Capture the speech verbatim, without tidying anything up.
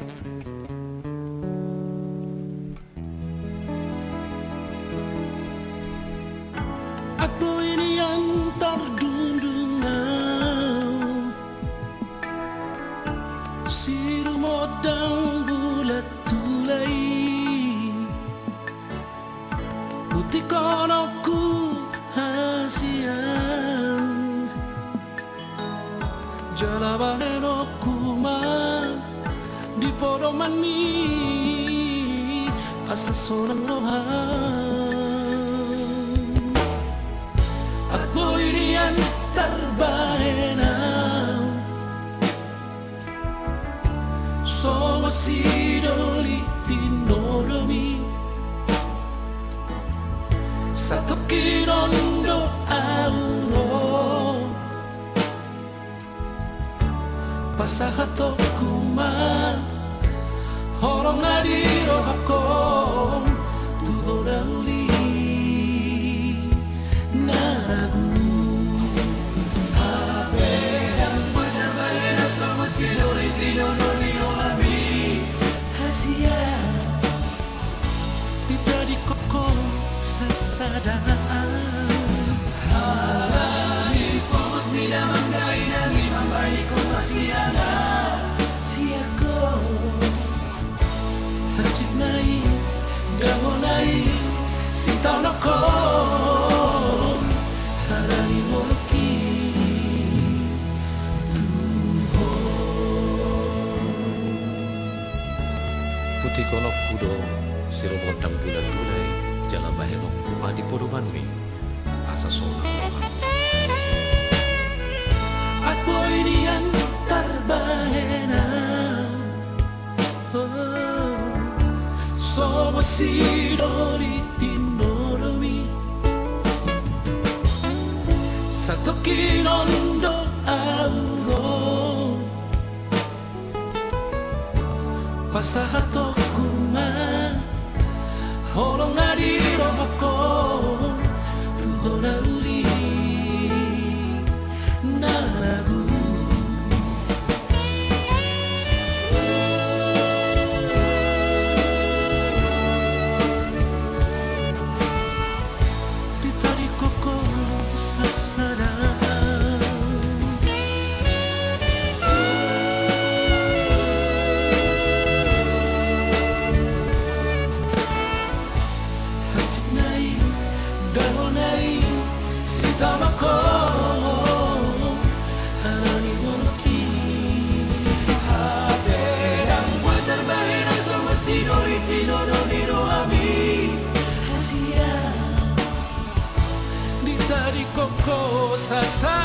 Ahu boi nian tardundung ahu, sirumondang bulan tulai. Putikononku hasian, jala bahenonku ma di podomanmi asa sonang roham. Ahu boi nian tarbahen ahu songon sidoli tinodomi. Satongkin on do ahu ro, pasahatonku ma holong na di rohangkon tu ho na uli na ragu. Hape ndang boi tarbahen ahu songon sidoli tinodomi, rohami hasian, ditadingkon ho sasada. Alani pogos ni damang dainang i, mambani ho ma sian ahu sian ho. Hansit nai, dahona i, sitaononhon, alani holongki tu ho. Putikononku do sirumondang bulan tulai, jala bahenonku ma di podomanmi asa sonang roham. Ahu boi nian tarbahen ahu songon sidoli tinodomi. Satongkin on do ahu ro, pasahatonku ma holong na di rohangkon tu ho na uli na ragu. Ditadingkon ho sasada. Hansit nai, dahona i, sitaononhon, alani holongki. Hape ndang boi tarbahen ahu songon sidoli tinodomi, rohami hasian, ditadingkon ho sasada.